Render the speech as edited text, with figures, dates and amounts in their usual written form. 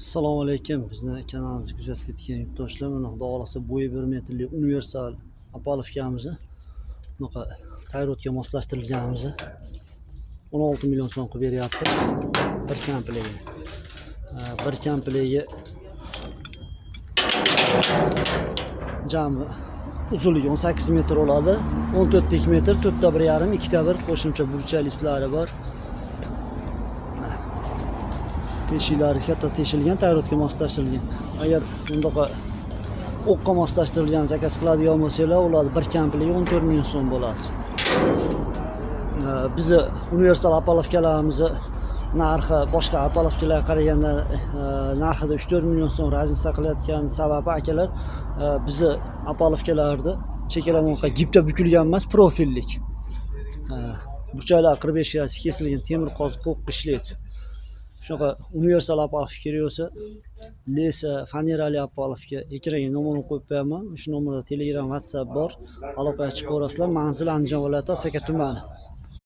Assalomu alaykum, bizni kanalimizni kuzatib ketgan yurtdoshlar. Mana, xudo xohlasa, bo'yi 1 metrli universal опалубка mizni, bunaqa tie rodga moslashtirilganimizni 16 million so'm qilib beryapti bir komplekti. Bir komplekti jami uzunligi 18 metr bo'ladi, 14 metr, to'rtta bir yarim, ikkita bir qo'shimcha burchak listlari bor. Teshiklari katta teshilgan, tie rodga moslashtirilgan. Agar bundaqa o'qqa moslashtirilgan zakaz qiladigan bo'lsanglar, ular bir komplekti 14 million so'm bo'ladi. Bizni universal опалубка larimizni narxi boshqa опалубка larga qaraganda narxida 3-4 million so'm разница qilayotgan sababi, akalar, bizni опалубка larni chekkalar bunaqa gipda bukilgan emas, profillik. Burchaklar 45 gradus kesilgan, temir qoziq qo'qqa ishlaydi. Shunaqa universal опалубка kerak bo'lsa, леса, fanerali опалубка, ekranga nomerini qo'yib qo'yaman. Shu nomerda Telegram, WhatsApp bor, aloqaga chiqaverasizlar. Manzil: Andijon viloyati, Asaka tumani.